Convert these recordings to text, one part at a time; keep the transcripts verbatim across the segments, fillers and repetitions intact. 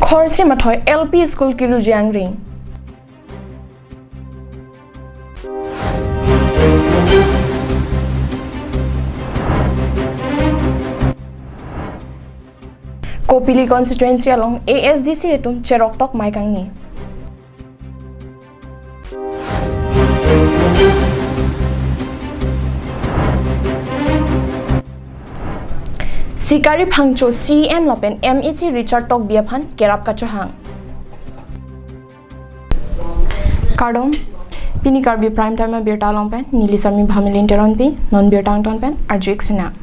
Khorsi Mathoi L P School kiruji angring. Kopili constituency along A S D C atum cheroktok mai kangni. Sikari Phangcho C E M lapen M A C Richard Tokbi aphan kerap kachohang. Kardom, pini Karbi Prime Time abirta along pen neli Sami Bhamilin Teronpi, non birta angton pen arju-ik sinang.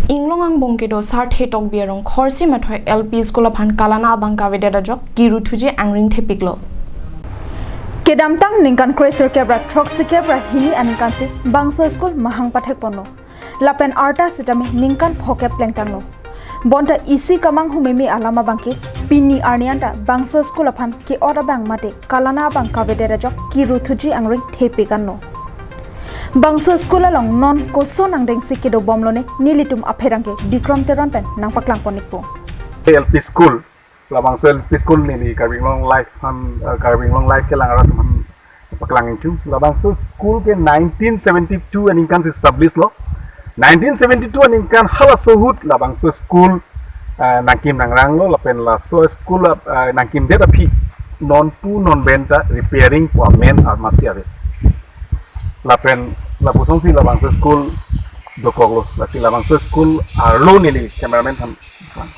Inglong angbong kedo Sarthe Tokbi arong Khorsi Mathoi L P School aphan kalana abang kavedet ajok kiruthuji angring thepiklo. Kedamtang ningkan kre-sirkep ra throksi kep ra hini aningkansi bangso school mahang pathekponlo. Lapen arta sitame ningkan phokep plengtanglo. Bonta isi kamang humeme alam abangke pini arni anta bangso school aphan ke-ot abang mate kalana abang kavedet ajok kiruthuji angring thepik anlo. Bangso school along non koson angdengsi kedobomlone nelitum apherangke Bikram Teron pen nangpaklangpon-ikpo. L P school, labangso L P school neli Karbi Anglong Live aphan, eh, Karbi Anglong Live kelang arat aphan paklang ingchung. Labangso school ke nineteen seventy-two aningkan establish lo. Nineteen seventy-two aningkan halaso ahut labangso school, eh, nangkim nangranglo lapen laso school, eh, nangkimdet aphi non pu non pen ta repairing pu amen armasi ave. Lapen lapusonsi labangso school dokoklo, lasi labangso school arlo neli cameraman aphan.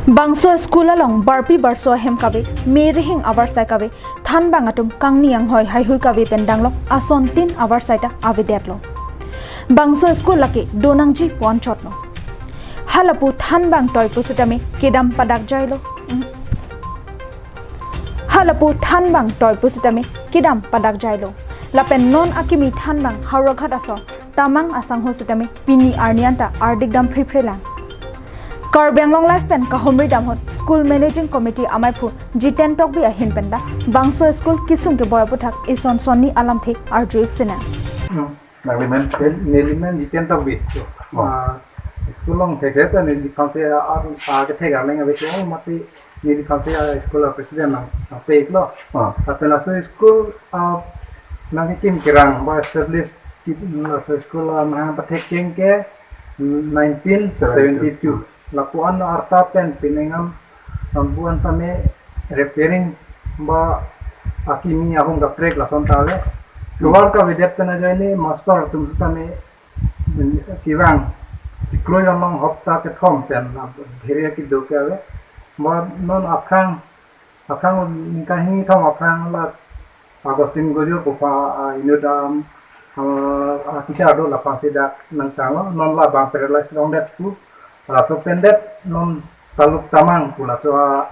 Bangso school along barpi barso ahem kave, me rihing avarsai kave, thanbang atum kangni anghoi haihui kave pen danglok ason tin avarsai ta avedetlo. Bangso school lake donangji pu anchotlo. Halapu thanbang toi pusitame kedam padak jailo. Halapu thanbang toi pusitame kedam padak jailo. Lapen non akimi thanbang Howraghat aso tamang asangho sitame pini arni anta ardik dam phriphrelang. Karbi Anglong Live pen kahumri dam ahut School Managing Committee amaiphu Jiten Tokbi ahin pen ta bangso school kisung keboi aputhak ison sonni alamthe arju-ik sinang. Nangli men? Neli men Jiten Tokbi. Oh. Ah, school along thekthe ta neliphansi a, a, a, kethek arleng ave ke, oh, mati neliphansi a school a president nang, nangpeklo. Ah. Lapen laso school, ah, nangkekim kerang ba establish ki, laso school, ah, mahang pathek keng ke nineteen seventy-two. Lapu-an arta pen piningam, lapu-an tame repairing ba akimi ahum kaprek lason ta ave. Tovar kavedet pen ajoine master atum sitame kevang, chiklo jon along hopta kethom pen la bhere kedo ke ave. Ba non aphrang, aphrang ningkan hini thom aphrang la Augustine Gojur pu pha, ah, inut, ah, ah, ah, teacher do, laphansi dak nangtanglo, non labang paralyze longdet pu. Laso pen det non taluk tamang pu laso, ah,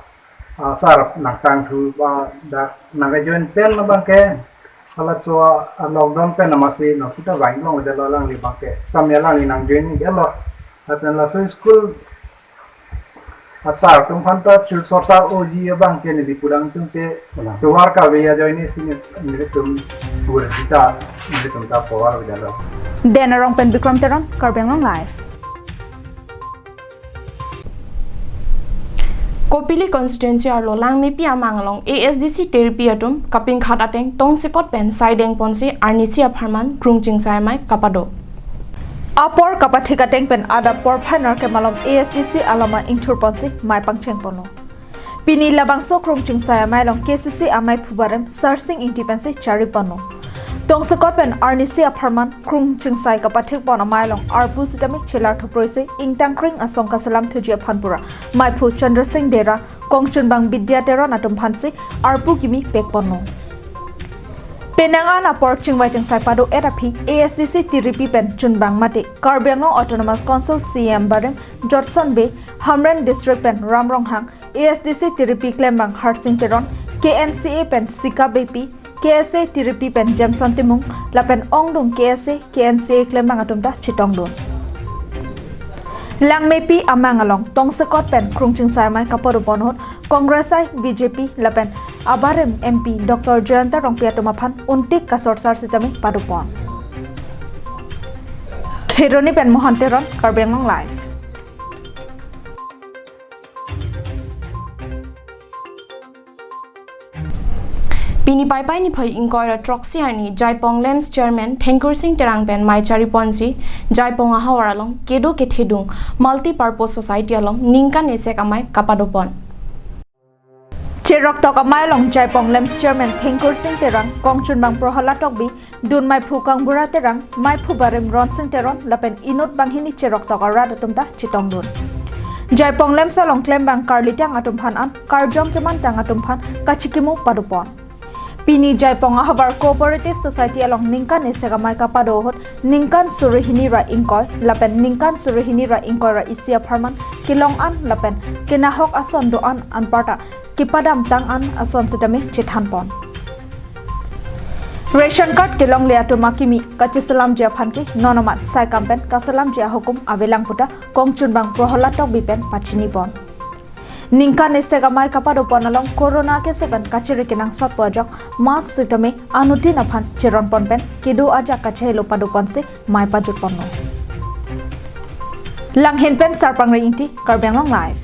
ah, sar nangtangthu, ah, dak nangkejoin pen abangke. Halaso, ah, lockdown pen amatsi non kita vang longledetlo alangli abangke. Sitame alangli nangjoin-iklo. Lapen laso school asar atum aphan ta chul sorsar oji abangke neli pudang atum ke tovar kave ajoine si nelitum pur sita nelitum ta tovar avedetlo. Dena Rong pen Bikram Teron, Karbi Anglong Live. Kopili constituency arlo Langmepi amang along A S D C Tiripi atum Kapinkhat ateng tongsekot pen saideng ponsi arnisi apharman krung chingsai amei kapado. Apor kapathik ateng pen adap porphai nerkep malom A S D C alama ingthur ponsi mei pangcheng ponlo. Pini labangso krung chingsai amei along K C C amei phubarem Sarsing Ingti pensi chari ponlo. Tongsekot pen arnisi apharman krung chingsai kapathik pon amei along arpu sitame chelar thuproisi ingtangkring asong kaselam thuji aphan pura meiphu Chandra Singh Dera, kongchunbang Bidya Teron atum aphansi arpu kimi pek ponlo. Penang an apor chingvai chingsai pado-et aphi A S D C Tiripi pen chunbang mate Karbi Anglong Autonomous Council C E M barem Jotson Bey, Hamren District pen Ram Ronghang, A S D C Tiripi klembang Harsing Teron, K N C A pen Sika Beypi, K S A Tiripi pen Jameson Timung, lapen ongdung K S A, K N C A klembang atum ta chetongdun. Langmepi amang along tongsekot pen krungchingsai amei kapadopon ahut Congress I, B J P lapen abarim M P Doctor Jayanta Rongpi atum aphan untik kasorsar sitame padopon. Kheroni pen Mohan Teron, Karbi Anglong Live. Pini Paipai niphai ingkoi ra throksi arni Jaipong LAMPS Chairman Thengkur Sing Terang pen mei chariponsi Jaipong ahavar along kedo kethedung Multi Purpose Society along ningkan esek amei kapadopon. Cheroktok amei along Jaipong LAMPS Chairman Thengkur Sing Terang, kongchunbang Prohalad Tokbi, dun meiphu Kangbura Terang, meiphu barim Ronsing Teron lapen inut banghini cheroktok arat atum ta chetongdun. Jaipong LAMPS along klembang karlitang atum aphan an, karjong kemantang atum aphan kachikimo padopon. Pini Jaipong ahavar Cooperative Society along ningkan esek amei kapado ahut ningkan suri hini ra ingkoi lapen ningkan suri hini ra ingkoi ra isi apharman kelong an lapen kenahok ason do-an anparta kepadamtang an ason sitame chethanpon. Ration card kelongle atum akimi kacheselamji aphan ke non amat saikam pen kaselamji ahukum avelang puta kongchunbang Prohalad Tokbi pen pachinipon. Ningkan esek amei kapadopon along corona keso pen kachiri kenangsotpo ajok mask sitame anuttin aphan cheronpon pen kedo ajak kachehelo padoponsi mei pajutponlo. Langhin pen Sarpangri Ingti, Karbi Anglong Live.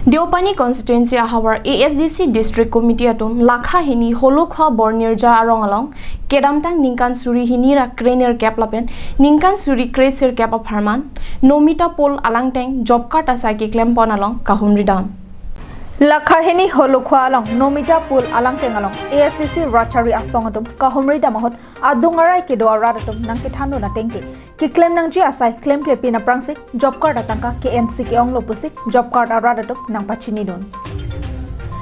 Deopani constituency ahavar A S D C District Committee atum lakha hini Holokhua Bornirja arong along kedamtang ningkan suri hini ra krenerkep lapen ningkan suri kresirkep apharman Nomita Pool alangteng job card asai keklempon along kahumridam. Lakha hini Holokhua along Nomita Pool alangteng along A S D C Ratchari Asong atum kahumridam ahut adung arai kedo arat atum nangkethandun ateng ke keklem nangji asai klemklepin aphrangsi job card atangka ke-ensi ke-onglo pusi job card arat atum nangpachinidun.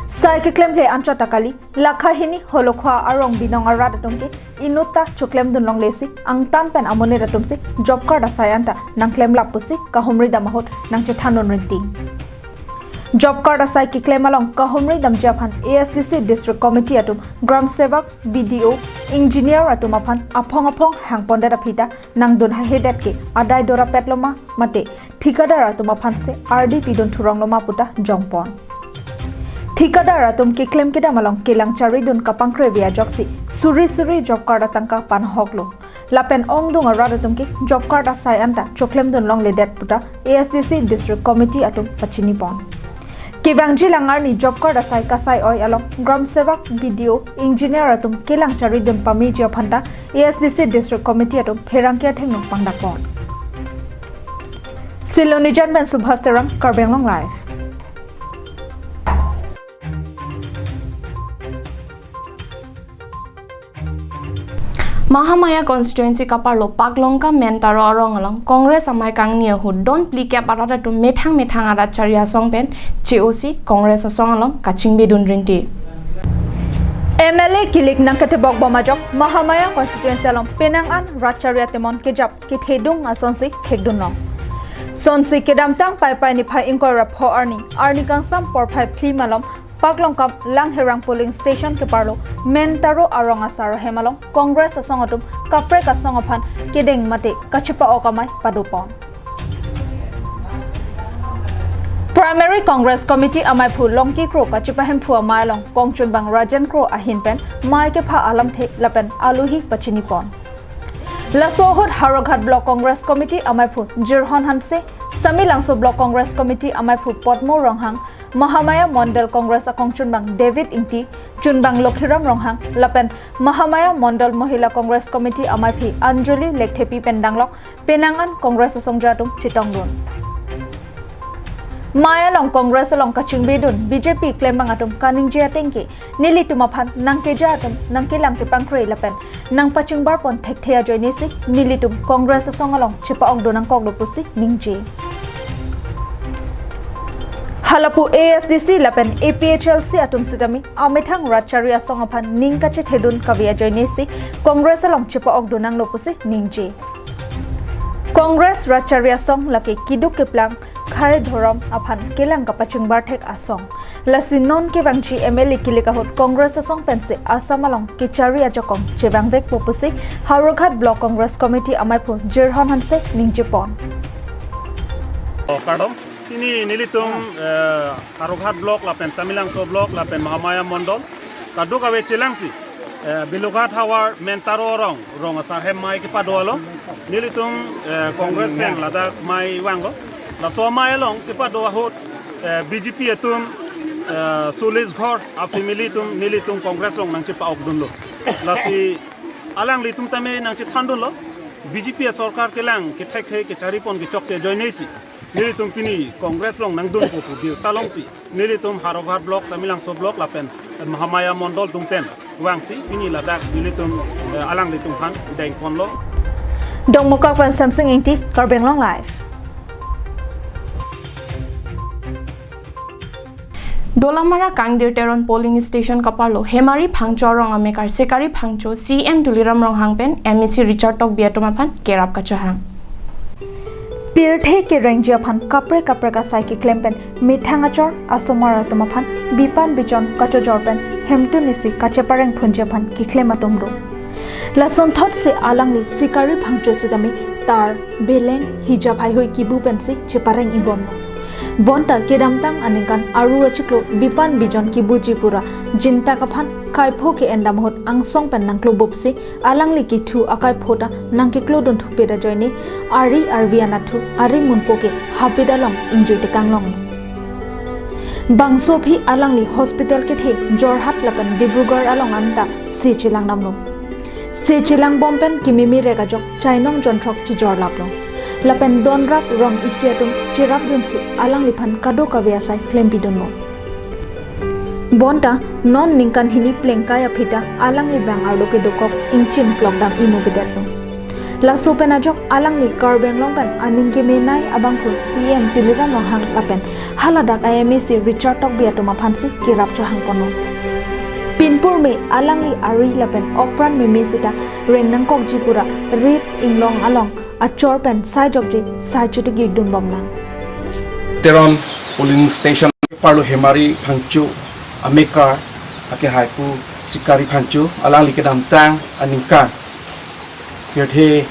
Sai keklemkle anchot ta kali, lakha hini Holokhua arong binong arat atum ke inut ta choklemdun longlesi angtan pen amonit atumsi job card asai anta nangklemlap pusi kahumridam ahut nangchethandun rinting. Job card asai keklem along kahumridamji aphan A S D C District Committee atum Gram Sevak, B D O, Engineer atum aphan aphong aphong hangpondet aphi ta nangdun hahedet ke adai dorapetlo ma mate thikadar atum aphansi ardi pidun thuronglo ma puta jongpon. Thikadar atum keklem kedam along kelang charidun kapangkrevi ajoksi suri suri job card atangka panhoklo. Lapen ongdung arat atum ke job card asai anta choklemdun longledet puta A S D C District Committee atum pachinipon. Kevangji lang arni job card asai kasai oi along Gram Sevak, B D O, Engineer atum kelang charidun pameji aphan ta A S D C District Committee atum pherangke athengno pangdakpon. Silonijan pen Subhas Terang, Karbi Anglong Live. Mahamaya constituency kaparlo Paklongka Mentaro arong along Congress amei kangni ahut don phlikep arat atum methang methang arat chari asong pen che-osi Congress asong along kachingbidun rinti. M L A kilik nangketebok bom ajok Mahamaya constituency along penang an rat chari atemon kejap kethedung asonsi thekdunlong. Sonsi kedamtang Paipai niphai ingkoi ra pho arni, arni kangsam porphai phli malom Paklongka Langherang polling station keparlo Mentaro arong asar ahem along Congress asong atum kaprek asong aphan kedeng mate kachepa-ok amei padopon. Primary Congress Committee ameiphu Longki Kro kachepahemphu amei along kongchunbang Rajen Kro ahin pen mei kepha alamthe lapen alohi pachinipon. Laso ahut Howraghat Block Congress Committee ameiphu Jirhon Hanse, Samelangso Block Congress Committee ameiphu Potmo Ronghang, Mahamaya Mondol Congress akongchunbang David Ingti, chunbang Lokhiram Ronghang, lapen Mahamaya Mondol Mohila Congress Committee ameiphi Anjali Lekthepi pen danglok penang an Congress asongja atum chetongdun. Mei along Congress along kachingbidun B J P klembang atum kaningje ateng ke, nelitum aphan nangkeja atum nangkelang kepangkre lapen nangpachingbarpon thekthe ajoinesi nelitum Congress asong along chepa-okdun nangkoklo pusi ningje. Halapu A S D C lapen A P H L C atum sitame amethang rat chari asong aphan ning kachethedun kave ajoinesi Congress along chepa-okdun nanglo pusi ningje. Congress rat chari asong lake keduk keplang khei dhorom aphan kelang kapachingbar thek asong. Lasi non kevangji M L A kilik ahut Congress asong pensi Assam along kechari ajakong chevangvekpo pusi Howraghat Block Congress Committee amaiphu Jirhon Hanse ningjepon. Oh, kardom. Pini nelitum, eh, Howraghat Block lapen Samelangso Block lapen Mahamaya Mondol kadokave chelangsi, eh, Bilughat havar Mentaro arong, rong asar hem amei kepado along nelitum, eh, Congress pen ladak amei vanglo. Laso amei along kepado ahut, eh, B J P atum, eh, solis ghor a family atum nelitum Congress along nangchepa-okdunlo. Lasi alanglitum tame nangchethandunlo. B J P asorkar kelang kethekthek kecharipon kechokche ajoinesi nelitum pini Congress along nangdunpo pu birta longsi nelitum Howraghat Block, Samelangso Block lapen Mahamaya Mondol atum pen vangsi pini ladak nelitum, eh, alanglitum aphan dengponlo. Dongmukak pen Samsing Ingti, Karbi Anglong Live. Dolamara Kangdir Teron polling station kaparlo Hemari Phangcho arong amekar Sikari Phangcho C M Tuliram Ronghang pen M A C Richard Tokbi atum aphan kerap kachohang. Pirthe kerengji aphan kaprek kaprek asai keklem pen methang achor asomar atum aphan bipan bijon kachojor pen hemtun isi kachepareng phunji aphan keklem atum do. Lasonthotsi alangli Sikari Phangcho sitame tar, beleng, hijab heihui kibu pensi chepareng-ibomlo. Bonta kedamtang aningkan aru achiklo bipan bijon kibuji pura jintak aphan kaipho ke-endam ahut angsong pen nangklobupsi alangli kithu akaipho ta nangkeklodunthupe ajoine ari arvi anatthu ari munpo ke habit along ingjui tekanglonglo. Bangso aphi alangli hospital kethe Jorhat lapen Dibrugarh along anta se chelang damlo. Se chelangbom pen kememe rek ajok chainong jonthrok chejorlaplo. Lapen donrak rong isi atum cherapdunsi alangliphan kadokave asai klempidunlo. Bonta non ningkan hini plengkai aphi ta alangli bang arlo kedokok ingchin klokdam inovedetlo. Laso pen ajok alangli Karbi Anglong pen aning kemenei abangphu C M Tuliram Ronghang lapen haladak a M A C Richard Tokbi atum aphansi kerap chohangponlo. Pinpur me alangli ari lapen okpran meme sita reng nangkokji pura rit inglong along achor pen sai jokji sai chotiki dunbomlang. Teron polling station parlo Hemari Phangcho amekar akehaipu Sikari Phangcho, alangli kedamtang aningkan pirthe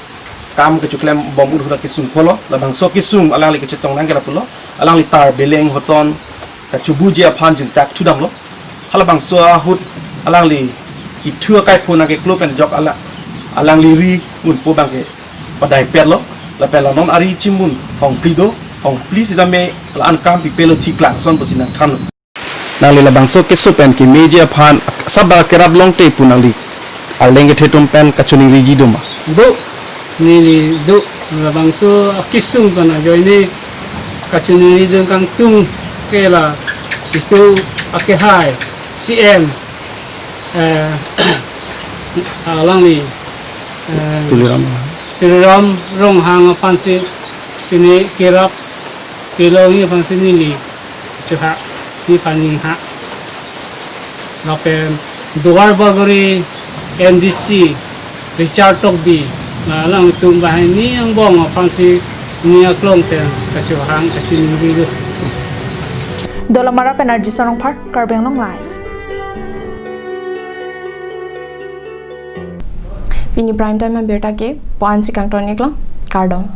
kam kechoklembom ahut kesung pholo, labangso kesung alangli kachetong nangkela pulo, alangli tar, beleng, hoton kachobuji aphan jintak thudamlo. Halabangso ahut alangli kithu akaipho nangkeklo pen ajok ala, alangli ari munpo abangke padaipetlo. Lapen la non ari chimun hongphli do, hongphli sitame la-an kam pipelo thiklang ason pusi nangthanlo. Nangli labangso keso pen kemeji aphan sabak kerap longte pu nangli arleng kethe atum pen kachoningriji doma? Do, neli do, labangso akesung pen ajoine kachoningri dun kangtung ke la itum akehai C M, eh, alangli, eh, Tuliram. Tuliram Ronghang aphansi pini kerap kelongji aphansi neli chohang, nephan ningha. Lapen Duarbagori M D C Richard Tokbi, alangtum banghini angbong aphansi ne aklong pen kachohang kachoningrilo. Dolamara pen R J Sarongphar, Karbi Anglong Live. Pini prime time abirta ke puan si kangton iklo, kardom.